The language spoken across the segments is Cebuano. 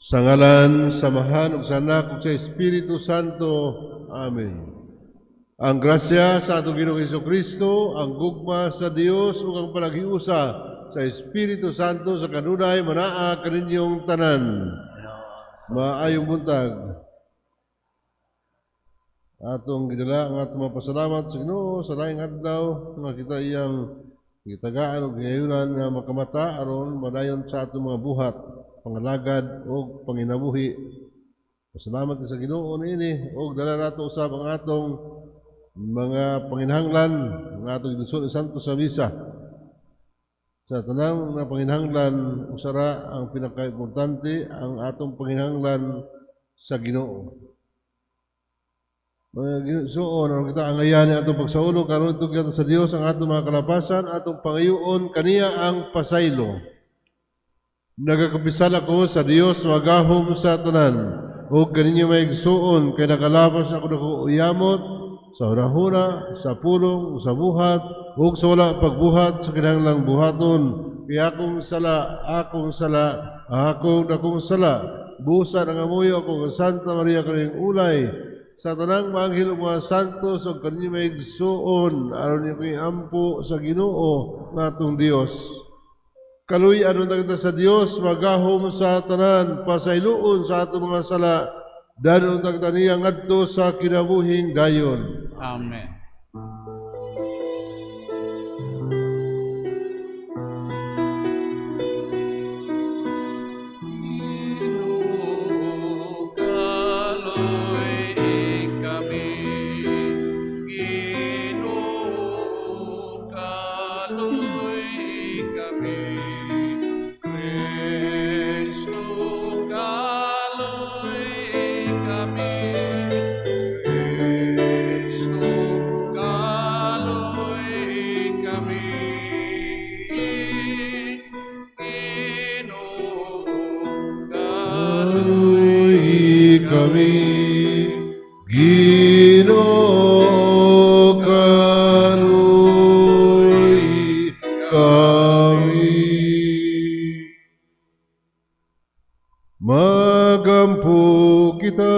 Sa ngalan sa Amahan ug sa Anak ug sa Espiritu Santo. Amen. Ang grasya sa atong Ginoong Kristo, ang gugma sa Dios ug ang panaghiusa sa Espiritu Santo sa kanunay manaa kaninyong tanan. Maayong buntag. Atong gidala ang atong mga pasalamat sa Ginoo sa laing adlaw nga kita iyang gitagaan og gihayunan nga makamata aron madayon sa atong mga buhat, pangalagad ug panginabuhi. Pasalamat sa Ginoo niini ug dala nato usab ang atong mga panginahanglan nga atong gilisod santo sa misa. Sa tanang mga panginahanglan, usara ang pinakaimportante ang atong panginahanglan sa Ginoo. Mga Ginoo, aron kita angayan ang atong pagsaulog, karon itugyan sa Dios ang atong mga kalapasan, atong pangayoon kaniya ang pasaylo. Nagakumpisal ako sa Dios magahom sa tanan, ug kaninyo mga igsuon, kay nakalapas ako dako yamot sa hunahuna, sa pulong, sa buhat, ug sa wala pagbuhat sa kinahanglang buhaton. Kay akong sala, akong sala, akong dakong sala. Busa nangamuyo ako kang Santa Maria kaning ulay, sa tanang mga anghel ug mga santos ug kaninyo mga igsuon, aron niyo ampo sa Ginoo nga atong Dios. Kaluy-an unta kita sa Dios magahom sa tanan, pasayloon sa atong mga sala, dad-on unta kita niya ngadto sa kinabuhing dayon. Amen. Ginoo, kaluy-i kami. Ginoo, kaluy-i kami. Kristo, kaluy-i kami. Kristo, kaluy-i kami. Ginoo, Kaluy-i kami, Ginoo, kaluy-i kami. Magampo kita.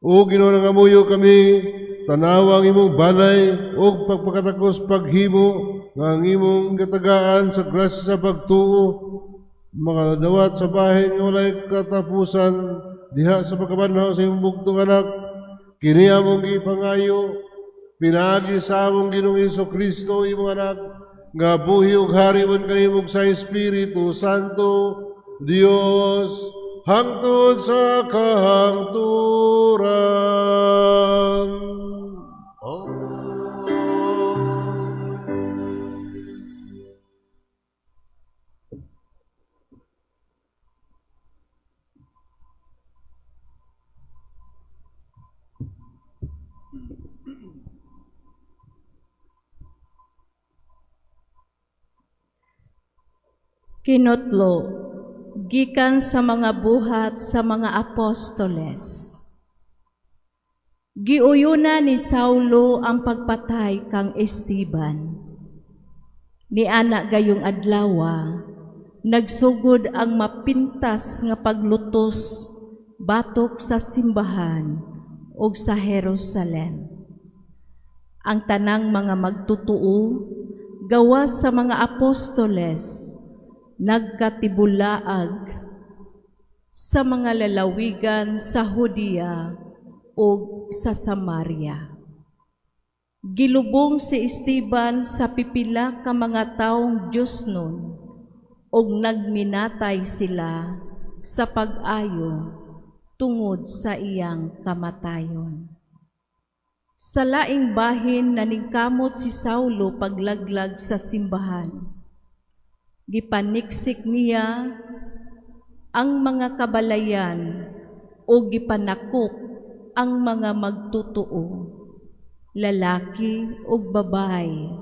O Ginoo, nangamuyo kami, tanawa ang imong banay ug pagpakatakos paghimo nga ang imong gitagaan sa grasya sa pagtuo makadawat sa bahin nga walay katapusan diha sa pagkabanhaw sa imong bugtong anak. Kini among gipangayo pinaagi sa among Ginoong Kristo, imong anak, nga buhi ug hari kanimo sa Espiritu Santo, Dios, hangtod sa kahangturan. Oh. Kinutlo, gikan sa mga Buhat sa mga Apostoles. Giuyuna ni Saulo ang pagpatay kang Esteban. Niana gayong adlawa, nagsugod ang mapintas nga paglutos batok sa simbahan ug sa Jerusalem. Ang tanang mga magtutuo gawas sa mga apostoles nagkatibulaag sa mga lalawigan sa Judea ug sa Samaria. Gilubong si Esteban sa pipila ka mga taong Diyosnon ug nagminatay sila sa pag-ayo tungod sa iyang kamatayon. Sa laing bahin, naningkamot si Saulo paglaglag sa simbahan. Gipaniksik niya ang mga kabalayan o gipanakop ang mga magtutuo, lalaki o babae,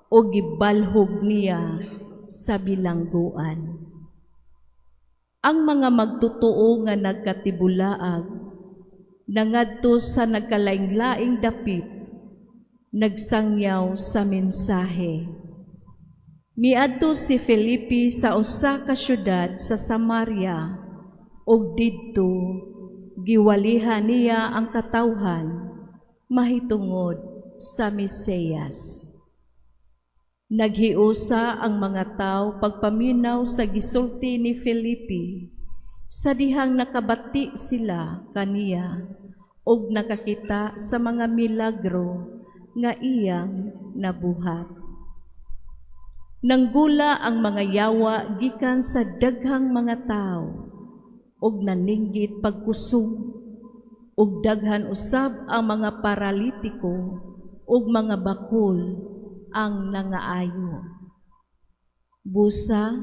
o gibalhog niya sa bilangguan. Ang mga magtutuo nga nagkatibulaag, nangadto sa nagkalaing-laing dapit, nagsangyaw sa mensahe. Miadto si Felipe sa usa ka syudad sa Samaria ug didto giwalihan niya ang katawhan mahitungod sa Mesiyas. Naghiusa ang mga tawo pagpaminaw sa gisulti ni Felipe sa dihang nakabati sila kaniya ug nakakita sa mga milagro nga iyang nabuhat. Nanggula ang mga yawa gikan sa daghang mga tawo ug naninggit pagkusog, ug daghan usab ang mga paralitiko ug mga bakul ang nangaayo. Busa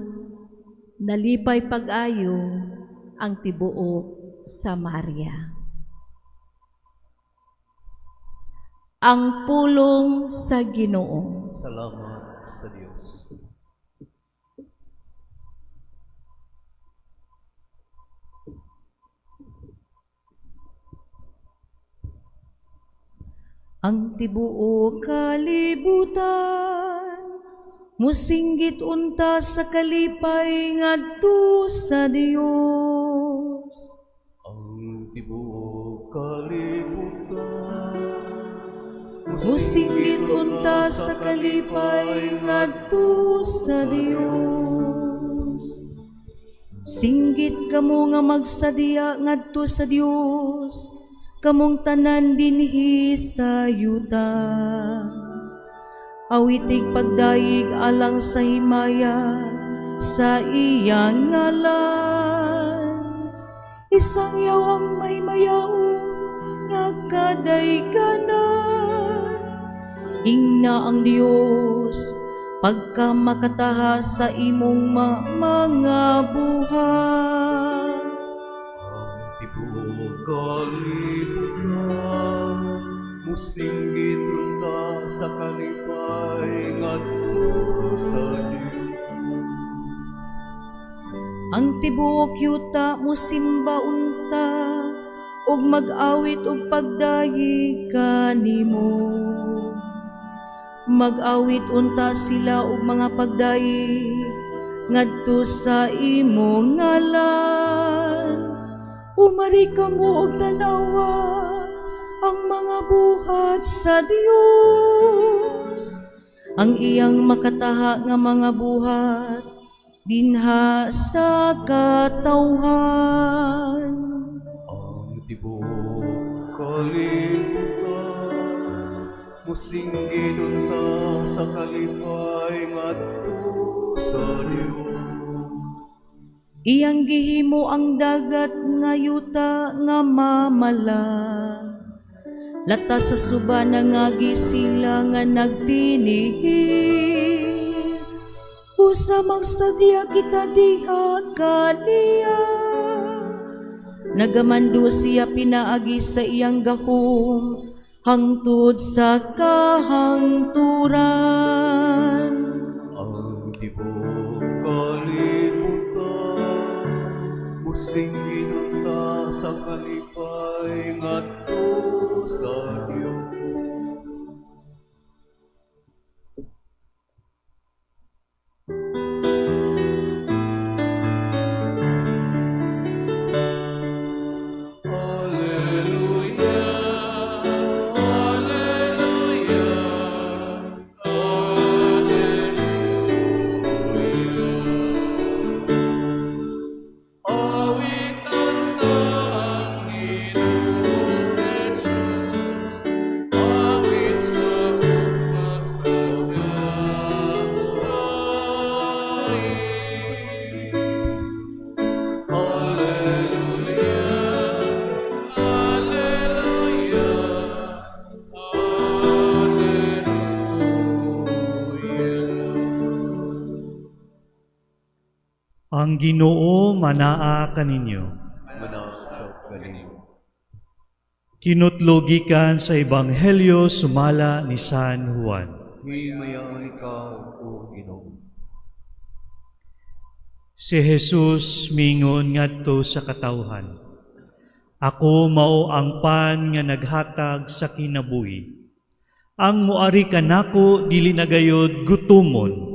nalipay pag-ayo ang tibuok Samaria. Ang pulong sa Ginoo. Salamat sa Dios. Ang tibuok kalibutan musinggit unta sa kalipay ngadto sa Dios. Ang tibuok kalibutan Musinggit unta sa kalipay ngadto sa Dios. Singgit kamo nga magsadya ngadto sa Dios, kamong tanan dinhi sa yuta. Awitig pagdayeg alang sa himaya sa iyang ngalan. Isangyaw ang maymayaon nga kadayganan. Ingna ang Dios pagka makataha sa imong mga buhat. Ang tibuok kalibutan musinggit unta sa kalipay ngadto sa Dios. Ang tibuok yuta musimba unta ug mag-awit og pagdayeg kanimo. Mag-awit unta sila og mga pagdayeg ngadto sa imong ngalan. Umari kamo og tan-awa ang mga buhat sa Dios, ang iyang makataha nga mga buhat dinha sa katawhan. Ang tibuok kalibutan musinggit unta sa kalipay ngadto sa Dios. Iyang gihimo ang dagat nga yuta nga mamala. Lata sa suba nangagi sila nga nagtinihi. Usa magsadya kita diha kaniya. Nagamando siya pinaagi sa iyang gahom hangtod sa kahangturan. Ang tibuok kalibutan musinggit unta sa kalipay ngadto sa Dios. Alleluia, Alleluia, Alleluia. Awitan ta ang Ginoong Jesus, awit sa pagkagaay. Alleluia, Alleluia, Alleluia. Ang Ginoo manaa kaninyo. Manaa kaninyo. Kinutlo gikan sa Ebanghelyo sumala ni San Juan. Himayaan ikaw, O Ginoo. Si Jesus mingon ngadto sa katawhan, "Ako mao ang pan nga naghatag sa kinabuhi. Ang muari kanako dili na gayod gutumon.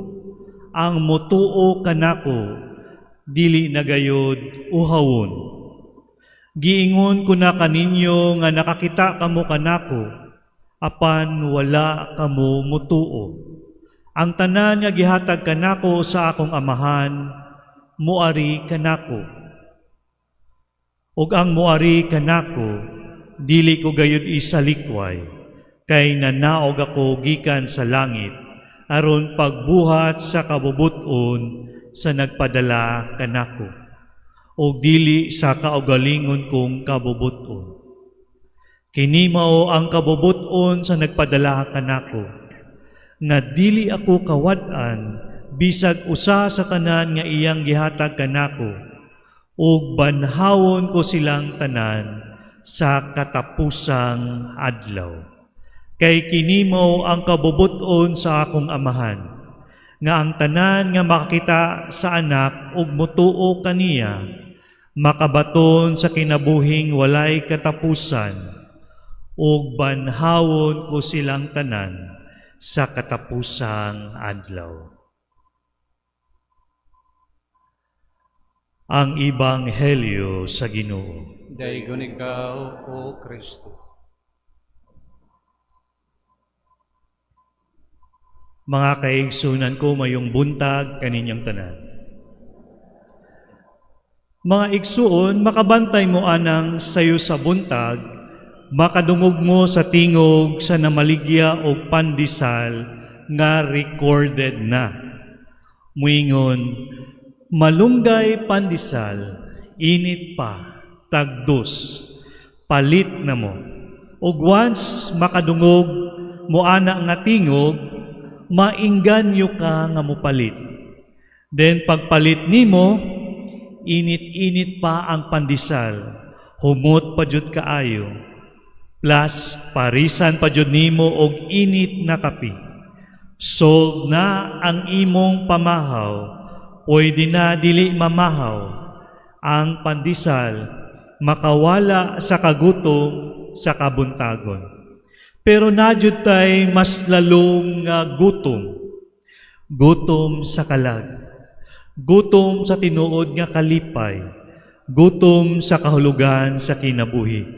Ang mutuo kanako, dili na gayod uhawon. Giingon ko na kaninyo nga nakakita kamo kanako, apan wala kamo mutuo. Ang tanan nga gihatag kanako sa akong Amahan, muari kanako. Ug ang muari kanako, dili ko gayud isalikway, kay nanaog ako gikan sa langit, aron pagbuhat sa kabubut-on sa nagpadala kanako, ug dili sa kaugalingon kong kabubut-on. Kini mao ang kabubut-on sa nagpadala kanako, nga dili ako kawad-an bisag usa sa tanan nga iyang gihatag kanako, ug banhawon ko silang tanan sa katapusang adlaw. Kay kini mao ang kabubut-on sa akong Amahan, nga ang tanan nga makakita sa Anak ug mutuo kaniya, makabaton sa kinabuhing walay katapusan, ug banhawon ko silang tanan sa katapusang adlaw. Ang Ebanghelyo sa Ginoo. Daygon ikaw, O Kristo. Mga kaigsunan ko, mayong buntag kaninyong tanan. Mga igsuon, makabantay mo anang sayo sa buntag, makadungog mo sa tingog sa namaligya og pandesal nga recorded na. Muingon, malunggay pandesal, init pa, tagdos, palit na mo. Og once makadungog mo ana nga tingog, maingganyo ka nga mopalit. Then pagpalit nimo, init-init pa ang pandesal, humot pa jud kaayo. Plus parisan pa jud nimo og init na kape. Solve na ang imong pamahaw, pwede na dili mamahaw. Ang pandesal makawala sa kagutom sa kabuntagon. Pero na jud tay mas lalong nga gutom. Gutom sa kalag. Gutom sa tinuod nga kalipay. Gutom sa kahulugan sa kinabuhi.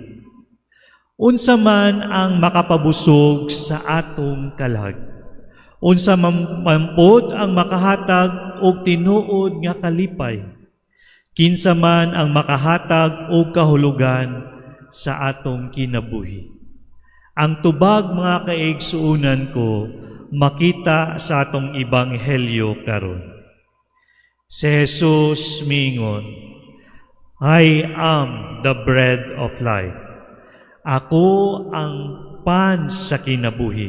Unsa man ang makapabusog sa atong kalag. Unsa man pod ang makahatag og tinuod nga kalipay. Kinsa man ang makahatag og kahulugan sa atong kinabuhi. Ang tubag, mga kaigsuunan ko, makita sa atong ebanghelyo karon. Si Jesus miingon, "I am the bread of life." Ako ang pan sa kinabuhi.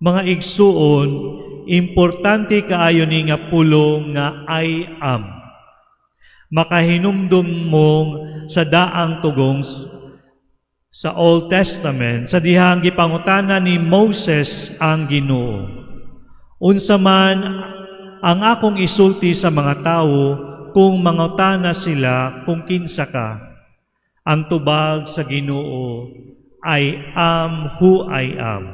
Mga igsuon, importante kaayo ni nga pulong nga "I am." Makahinumdum mong sa daang tugong sa Old Testament, sa dihang gipangutana ni Moses ang Ginoo. "Unsa man ang akong isulti sa mga tawo kung mangutana sila kung kinsa ka?" Ang tubag sa Ginoo, "I am who I am."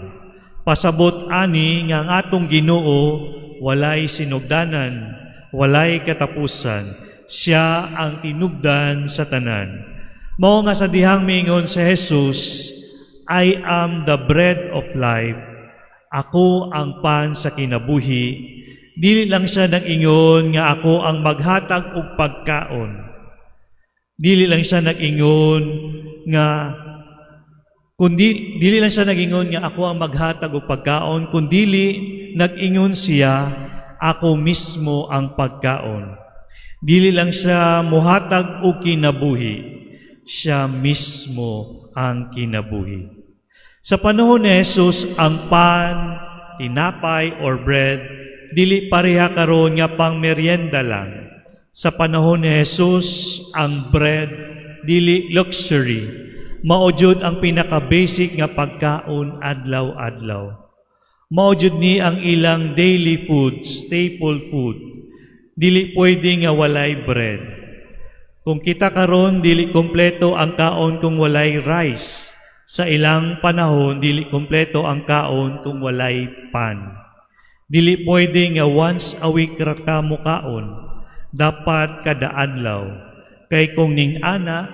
Pasabot ani nga ang atong Ginoo walay sinugdanan, walay katapusan. Siya ang tinubdan sa tanan. Mao nga sa dihang miingon sa Jesus, "I am the bread of life." Ako ang pan sa kinabuhi. Dili lang siya nag-ingon nga ako ang maghatag og pagkaon. Dili lang siya nag-ingon nga kundi dili lang siya nag-ingon nga ako ang maghatag og pagkaon, kundili nag-ingon siya, "Ako mismo ang pagkaon." Dili lang siya muhatag og kinabuhi, siya mismo ang kinabuhi. Sa panahon ni Jesus, ang pan, tinapay or bread, dili pareha karon nga pang merienda lang. Sa panahon ni Jesus, ang bread dili luxury. Mao jud ang pinaka-basic nga pagkaon adlaw-adlaw. Mao jud ni ang ilang daily food, staple food. Dili pwede nga walay bread. Kung kita karon dili kompleto ang kaon kung walay rice. Sa ilang panahon dili kompleto ang kaon kung walay pan. Dili pwede nga once a week ra ka mukaon, dapat kada adlaw. Kay kung ning ana,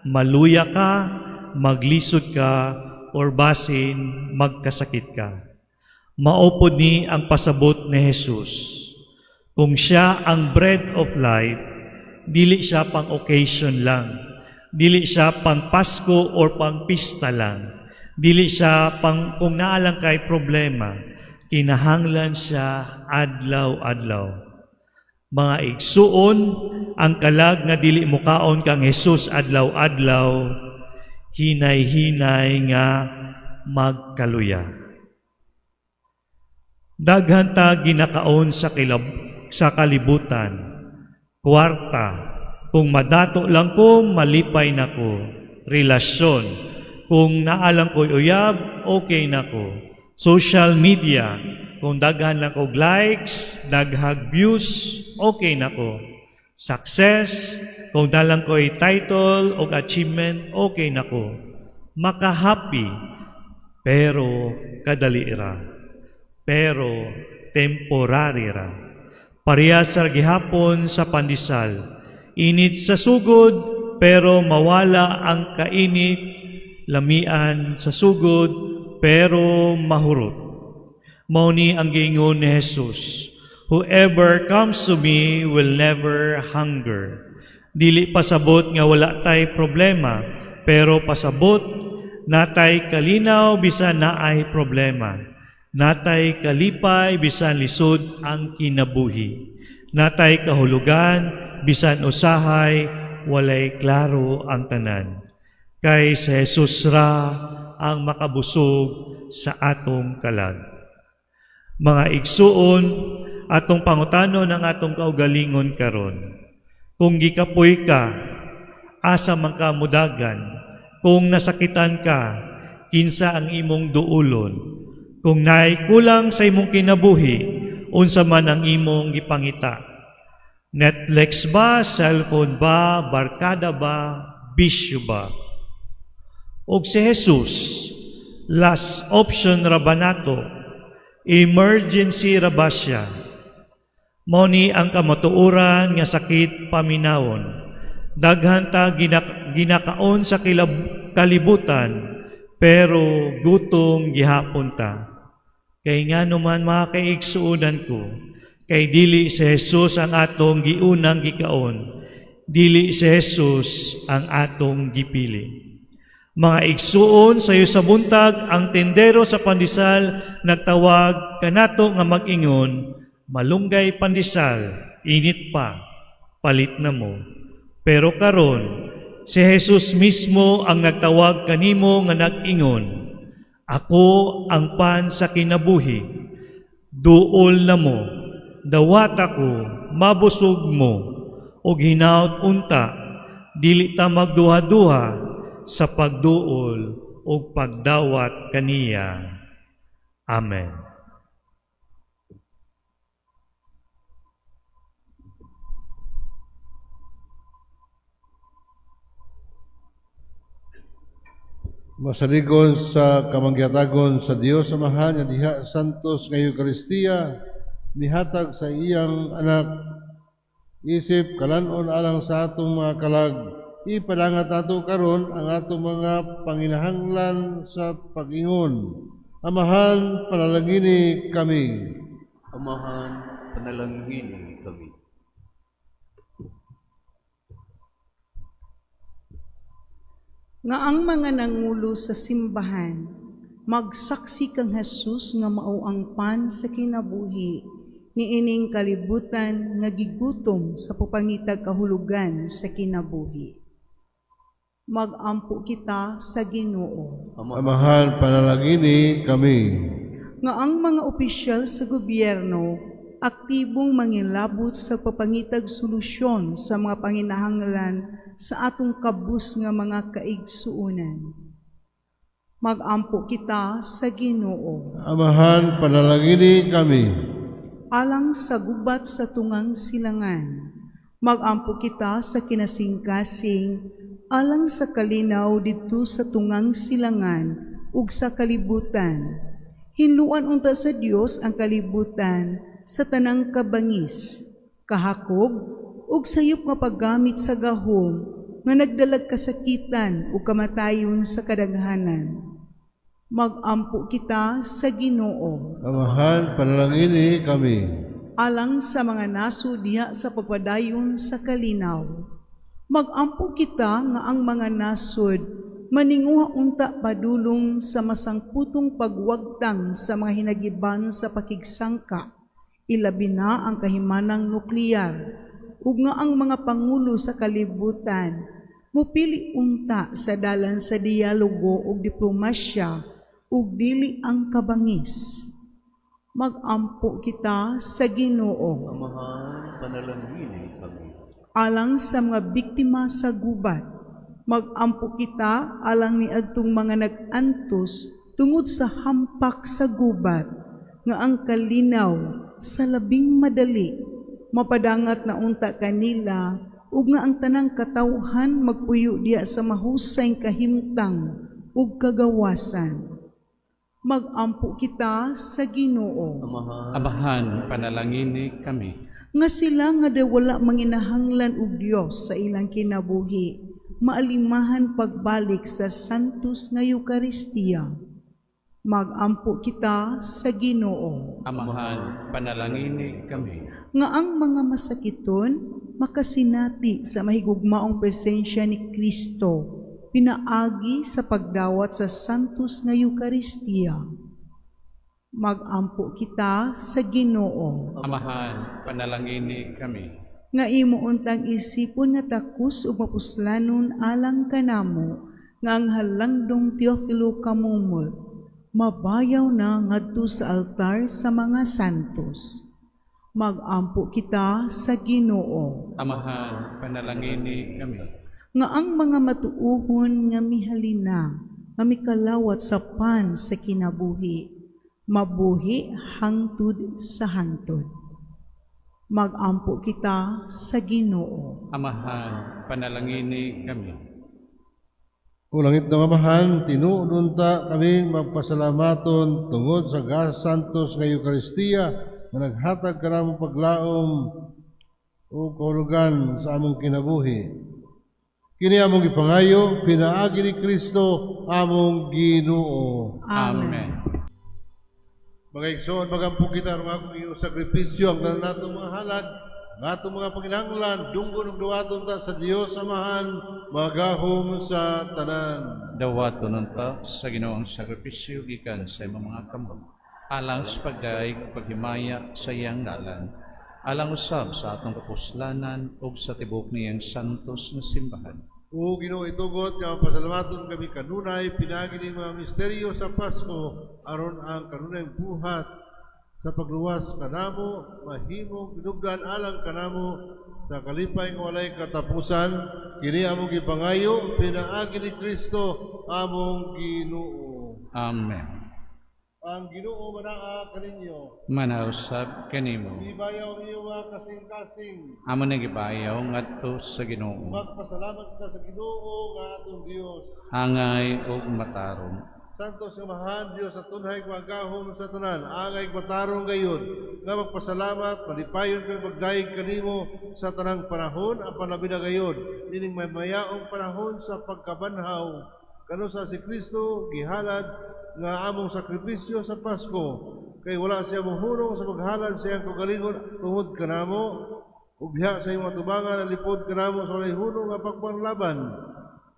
maluya ka, maglisod ka, or basin magkasakit ka. Mao pod ni ang pasabot ni Jesus. Kung siya ang bread of life, dili siya pang occasion lang. Dili siya pang Pasko or pang pista lang. Dili siya pang kung naa lang kay problema. Kinahanglan siya adlaw-adlaw. Mga igsuon, ang kalag nga dili mukaon kang Jesus adlaw-adlaw, hinay-hinay nga magkaluya. Daghan ta ginakaon sa kalibutan. Kwarta, kung madato lang ko, malipay na ko. Relasyon, kung naa lang ko'y uyab, okay na ko. Social media, kung daghan lang kog likes, daghag views, okay na ko. Success, kung naa lang ko'y title o achievement, okay na ko. Makahappy, pero kadali ra. Pero temporary ra. Parehas sa gihapon sa pandesal. Init sa sugod, pero mawala ang kainit. Lamian sa sugod, pero mahurot. Mao ni ang giingon ni Jesus, "Whoever comes to me will never hunger." Dili pasabot nga wala tay problema, pero pasabot natay kalinaw bisan naay problema. Natay kalipay bisan lisod ang kinabuhi. Natay kahulugan bisan usahay walay klaro ang tanan. Kay si Jesus ra ang makabusog sa atong kalag. Mga igsuon, atong pangutanon ang atong kaugalingon karon. Kung gikapoy ka, asa man ka mudagan? Kung nasakitan ka, kinsa ang imong duulon? Kung naay kulang sa imong kinabuhi, unsa man ang imong gipangita? Netflix ba, cellphone ba, barkada ba, bisyo ba? Og si Jesus, last option ra ba nato? Emergency ra ba siya? Mao ni ang kamatuoran nga sakit paminawon. Daghan ta ginakaon sa kalibutan, pero gutom gihapon ta. Kay ngano man, mga kaigsuonan ko, kay dili si Jesus ang atong giunang gikaon, dili si Jesus ang atong gipili. Mga igsuon, sayo sa buntag, ang tendero sa pandesal nagtawag kanato nga mag-ingon, "Malunggay pandesal, init pa, palit na mo." Pero karon, si Jesus mismo ang nagtawag kanimo nga nag-ingon, "Ako ang pan sa kinabuhi, duol na mo, dawat ako, mabusog mo," ug hinaut unta, dili ta magduha-duha sa pagduol o pagdawat kaniya. Amen. Masaligon sa kamangyatagon sa Dios Amahan nga diha santos nga Eukaristiya mihatag sa iyang anak isip kalan-on alang sa atong mga kalag, ipadangat nato karon ang atong mga panginahanglan sa pag-ingon. Amahan, panalangini kami. Amahan, panalangini kami. Nga ang mga nangulo sa simbahan magsaksi kang Jesus nga mao ang pan sa kinabuhi niining kalibutan nga gigutom sa pagpangitag kahulugan sa kinabuhi. Magampo kita sa Ginoo. Amahan, panalangini kami. Nga ang mga opisyal sa gobyerno aktibong mangilabot sa pagpangitag solusyon sa mga panginahanglan sa atong kabus nga mga kaigsuonan. Magampo kita sa Ginoo. Amahan, panalangini kami. Alang sa gubat sa tungang silangan, magampo kita sa kinasingkasing alang sa kalinaw didto sa tungang silangan ug sa kalibutan. Hinluan unta sa Dios ang kalibutan sa tanang kabangis, kahakog ug sayop nga paggamit sa gahom nga nagdalag kasakitan ug kamatayon sa kadaghanan. Magampo kita sa Ginoo. Amahan, panalangini kami. Alang sa mga nasod diha sa pagpadayon sa kalinaw. Magampo kita nga ang mga nasod maninguha unta padulong sa masangputong pagwagtang sa mga hinagiban sa pakigsangka, ilabi na ang kahimanang nuklear, ug nga ang mga pangulo sa kalibutan mupili unta sa dalan sa dialogo ug diplomasya ug dili ang kabangis. Magampo kita sa Ginoo. Amahan, panalangini kami. Alang sa mga biktima sa gubat, magampo kita alang ni adtong mga nag-antos tungod sa hampak sa gubat, nga ang kalinaw sa labing madali mapadangat na unta kanila ug nga ang tanang katawhan magpuyo diha sa mahusay kahimtang ug kagawasan. Magampo kita sa Ginoo. Amahan, Amahan, panalangini kami. Nga sila nga daw wala manginahanglan og Dios sa ilang kinabuhi, maalimahan pagbalik sa Santos nga Eukaristiya. Magampo kita sa Ginoo. Amahan, panalangini kami. Nga ang mga masakiton makasinati sa mahigugmaong presensya ni Kristo, pinaagi sa pagdawat sa Santos nga Eukaristiya. Magampo kita sa Ginoo. Amahan, panalangini kami. Nga imo untang isipon nga takos ug mapuslanon alang kanamo, nga ang halangdong Teofilo Camomot mabayaw na ngadto sa altar sa mga santos. Magampo kita sa Ginoo. Amahan, panalangini kami. Nga ang mga matuohon nga mihalina, nga mikalawat sa pan sa kinabuhi, mabuhi hangtod sa hangtod. Magampo kita sa Ginoo. Amahan, panalangini kami. O langit na Amahan, tinuod unta kami magpasalamaton tungod sa gas santos nga Eukaristiya nga naghatag kanamo paglaom o kahulugan sa among kinabuhi. Kini among gipangayo pinaagi ni Kristo among Ginoo. Amen. Mga igsoon, magampo kita aron akong iyong sakripisyo ang tanan natong mga halad, ang atong mga panginahanglan, dunggon ug duwaton ta sa Dios Amahan, magahom sa tanan. Dawaton unta sa Ginoo ang sakripisyo gikan sa imong mga kamot, alang sa pagdayeg ug paghimaya sa iyang ngalan, alang usab sa atong kapuslanan ug sa tibuok niyang santos nga simbahan. O Ginoo, itugot nga pasalamaton kami kanunay pinaagi ning mga misteryo sa Pasko aron ang kanunay buhat sa pagluwas kanamo mahimong tinubdan alang kanamo sa kalipay nga walay katapusan. Kini among gipangayo pinaagi ni Kristo among Ginoo. Amen. Ang Ginoo manaa kaninyo. Manausab kanimo. Ibayaw ang iyong mga kasing-kasing. Amo na gibayaw ngadto sa Ginoo. Magpasalamat kita sa Ginoo nga atong Dios. Angay ug matarong. Santos nga Amahan, Dios sa tunhay magahom sa tanan, angay matarong gayud nga magpasalamat, malipayon kami magdayeg kanimo sa tanang panahon, apan labi na gayud nining maymayaong panahon sa pagkabanhaw kanu sa si Kristo gihalad nga among sakripisyo sa Pasko, kay wala siya mohunong sa paghalad sa iyang kaugalingon tungod kanamo, ug diha sa imong atubangan nalipod kanamo sa walay hunong nga pagpanglaban.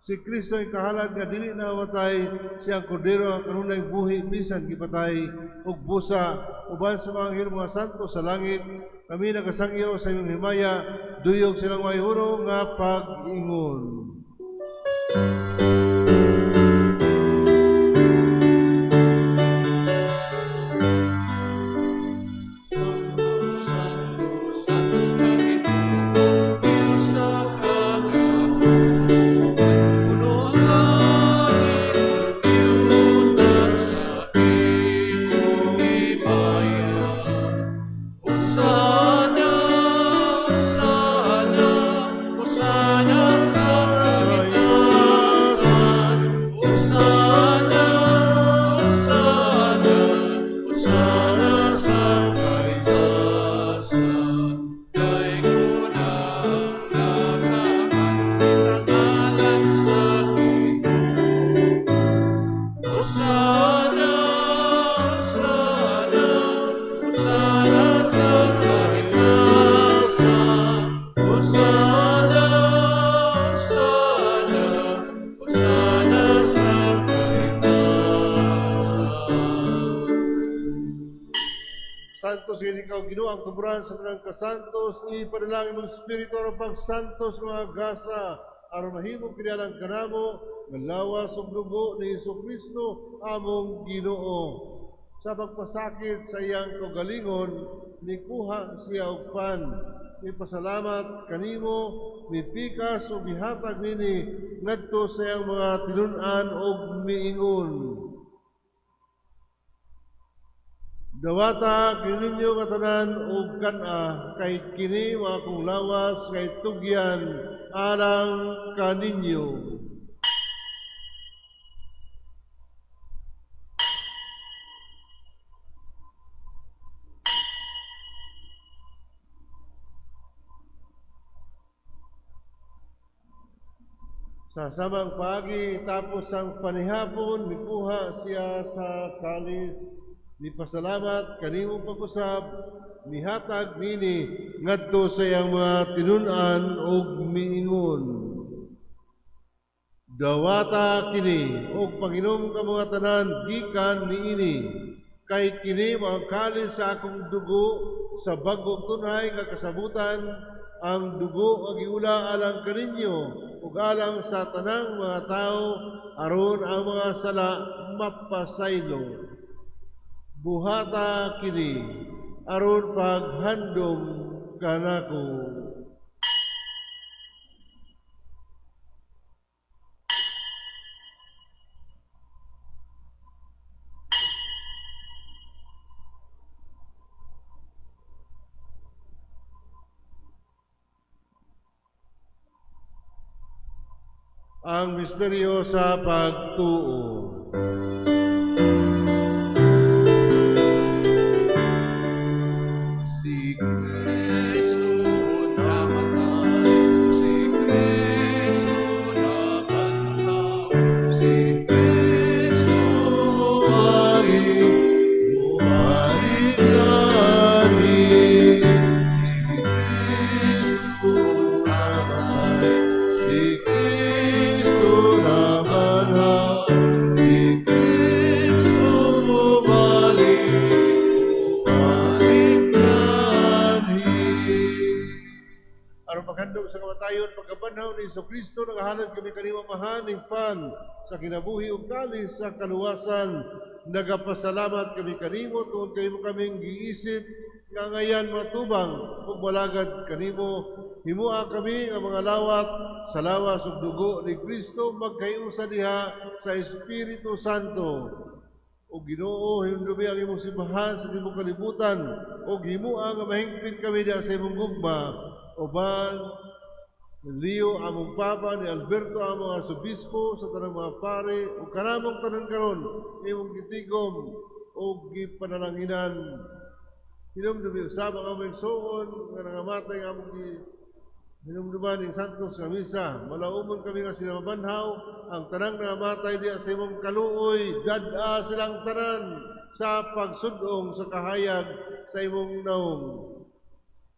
Si Kristo ay kahalad nga dili na matay, siya ang kordero ang kanunay buhi bisan gipatay ug busa uban sa mga anghel mga santo sa langit, kami nagasangyo sa imong himaya, duyog silang way hunong nga pag-ingon. Santos ka Ginoo, Diyos sa kagahom. Puno ang langit ug yuta sa imong himaya. Hosana, Hosana, Hosana sa kaitaasan. Hosana, Hosana, Ginoo ang tuburan sa tanang kasantos, ipadala ang imong Espiritu aron pagsantos mga gasa, aron mahimo kini alang kanamo nga lawas ug dugo ni Hesukristo among Ginoo. Sa pagpasakit sa iyang kaugalingon, nikuha siya og pan, mipasalamat kanimo, mipikas ug mihatag nini ngadto sa iyang mga tinun-an ug miingon: "Dawata kini ninyo nga tanan ug kan-a, kay kini mao akong lawas nga itugyan alang kaninyo." Sa samang paagi, tapos ang panihapon, mikuha siya sa kalis, mipasalamat kanimo pag-usab, mihatag nini ngadto sa iyang mga tinun-an ug miingon: "Dawata kini ug panginom ka mga tanan gikan niini, kay kini mao ang kalis sa akong dugo sa bag-ong tunhay nga kasabutan, ang dugo ang giula alang kaninyo ug alang sa tanang mga tawo aron ang mga sala mapasaylo. Buhata kini aron paghandom kanako." Ang misteryo sa pagtuo. Si Kristo namatay, si Kristo nabanhaw, si Kristo bumalik, bumalik lagi. Si Kristo namatay, si Kristo nabanhaw, si Kristo bumalik, bumalik lagi. Aron paghandom sa kamatayon, pagkabanhaw ni Hesukristo, nagahalad kami kanimo, Amahan, ning pan sa kinabuhi ug kalis sa kaluwasan. Nagapasalamat kami kanimo tungod kay imo kaming giisip nga angayan matubang ug malagad kanimo. Himoa kami nga mga lawat sa lawas ug dugo ni Kristo magkaiusa diha sa Espiritu Santo. O Ginoo, hinumdumi ang imong simbahan sa tibuok kalibutan ug himoa nga mahingpit kami diha sa imong gugma. Uban ni Leo among Papa, ni Alberto among Arsobispo, sa tanang mga pare ug kanamong tanan karon imong gitigom ug gipanalanginan. Hinumdumi usab ang among igsoon nga nangamatay nga among hinumduman ning santos nga misa. Malaumon kami nga sila mabanhaw, ang tanang nangamatay diha sa imong kaluoy, dad-a silang tanan sa pagsud-ong sa kahayag sa imong naong.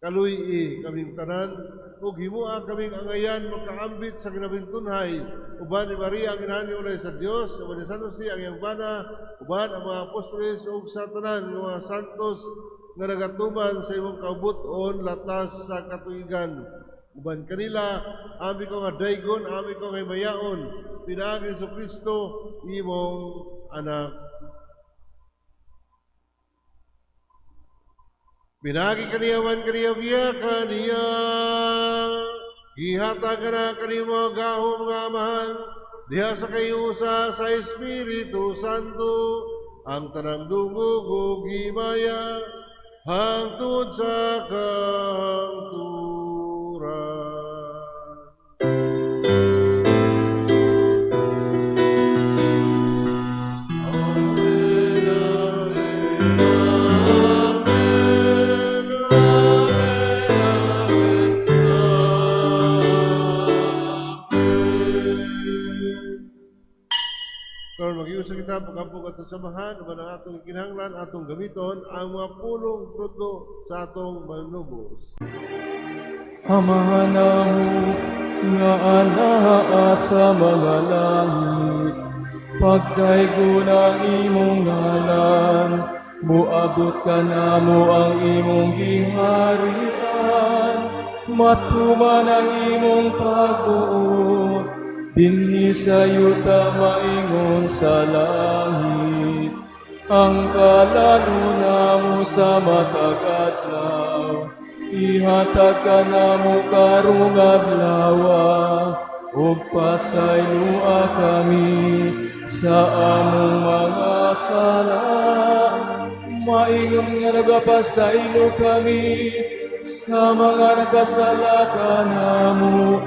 Kaluy-i kaming tanan ug himoa kaming angayan makaambit sa kinabintunhay uban ni Maria ang inahan ni ulay sa Dios, uban ni San Jose ang iyang bana, uban ang mga apostoles ug sa tanan nga mga santos nga nagatuman sa imong kaubuton latas sa katuigan. Uban kanila, ami ko nga daygon, ami ko nga himayaon, pinaagi ni Hesukristo imong anak. Pinaagi kaniya man kaniya biya kaniya, gihatag na kanimo gahom nga Amahan, diha sa kayusa sa Espiritu Santo, ang tanang dungog ug himaya, hangtod sa kahangturan. Amen, amen, amen, amen. Karon mag-iusa kita pag-ampo atong samahan uban ang atong kinahanglan atong gamiton ang mga pulong tudlo sa atong manunubos. Amahan namo nga anaa sa mga langit, pagdaygon ang imong ngalan, Muabot kanamo ang imong giharian, matuman ang imong pagbuot, dinhi sa yuta maingon sa langit. Ang kalan-on namo sa matag adlaw, ihatag kanamo karong adlawa, ug pasayloa kami sa among mga sala, maingon nga nagapasaylo kami sa mga nakasala kanamo,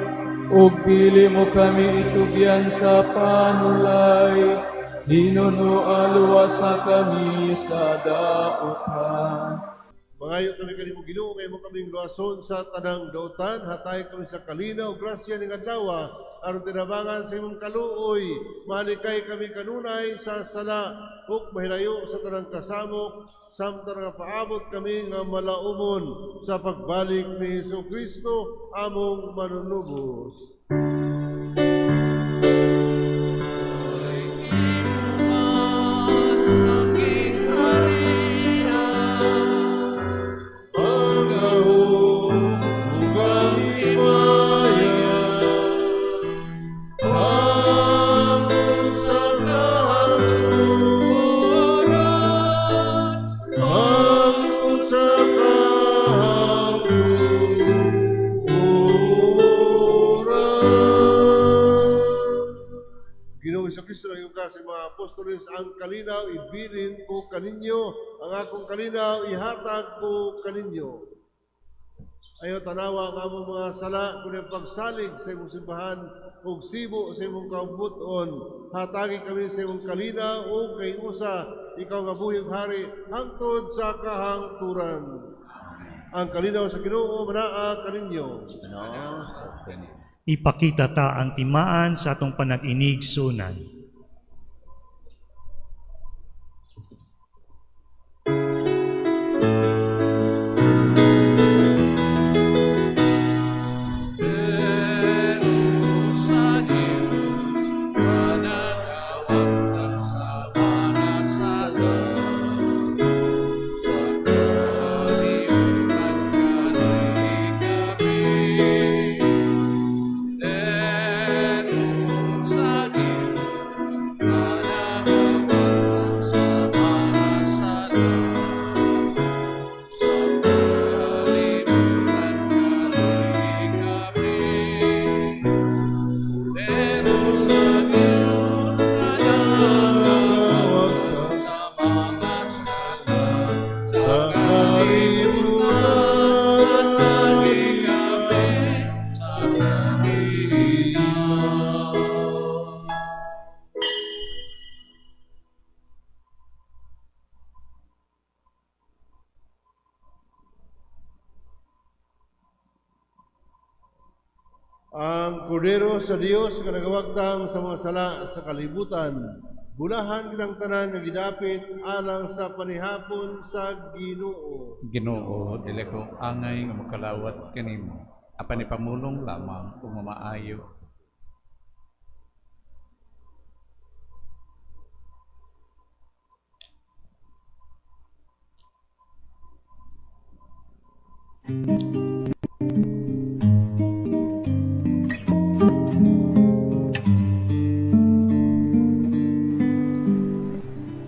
ug dili mo kami itugyan sa panulay, hinunoa luwasa kami sa dautan. Mangayo kami kanimo, Ginoo, nga imo kaming luwason sa tanang dautan, hatagi kami sa kalinaw grasya ning adlaw aron tinabangan sa imong kaluoy, malikay kami kanunay sa sala ug mahilayo sa tanang kasamok samtang nagapaabot kami nga malaumon sa pagbalik ni Hesus Kristo among manunubos. Sa mga apostoles, ang kalinaw ibilin ko kaninyo, ang akong kalinaw ihatag ko kaninyo. Ayaw tanawa ang among mga sala, kundi ang pagsalig sa imong simbahan ug sibo sa imong kaubuton. Hatagi kami sa imong kalinaw ug kay usa ikaw nga buhi ug hari hangtod sa kahangturan. Ang kalinaw sa Ginoo manaa kaninyo. Ipakita ta ang timaan sa atong panag-inig-sunan. Ang kordero sa Dios nga nagawagtang sa mga sala sa kalibutan, bulahan kitang tanan nga gidapit alang sa panihapon sa Ginoo. Ginoo, dili ko angay nga mokalawat kanimo, apan ipamulong lamang ug mamaayo.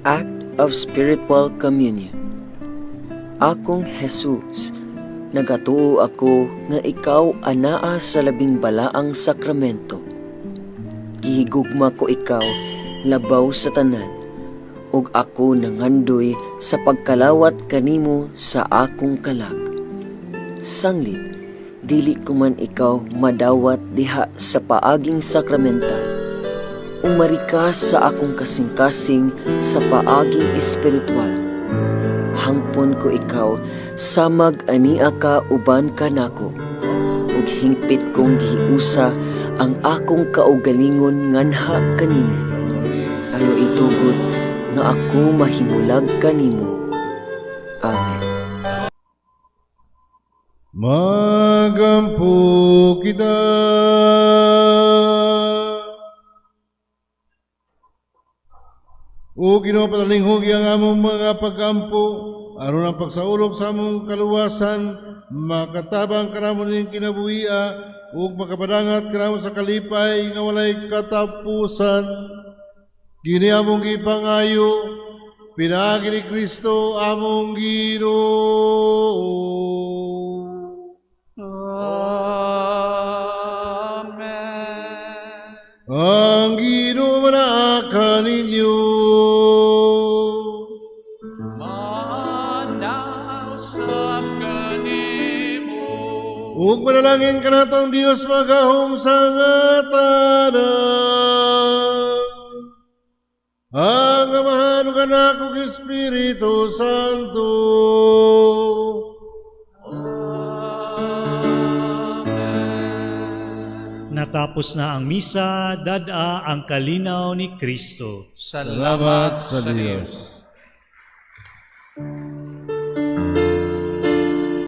Act of Spiritual Communion. Akong Jesus, nagatuo ako nga ikaw anaa sa labing balaang sakramento. Gihigugma ko ikaw labaw sa tanan, ug ako nangandoy sa pagkalawat kanimo sa akong kalag. Sanglit, dili ko man ikaw madawat diha sa paaging sakramental. Umari ka sa akong kasing-kasing sa paaging espiritual. Hangpon ko ikaw, samag ania ka uban ka nako. Ug hingpit kong gihiusa ang akong kaugalingon nganha kanimo. Ayo itugot nga ako mahimulag kanimo. Amen. Magampo kita. O Ginoo, patalinghugi ang among mga pagampo, aron ang pagsaulog sa among kaluwasan, makatabang kanamo ning kinabuhia, ug makapadangat kanamo sa kalipay nga walay katapusan. Kini among gipangayo, pinaagi ni Kristo among Ginoo. Amen. Ang Ginoo manaa kaninyo. Manaa usab kanimo. Ug manalangin kanato ang Dios magahom sa tanan. Ang Amahan ug Anak ug Espiritu Santo. Amen. Natapos na ang misa, dad-a ang kalinaw ni Kristo. Salamat sa Dios.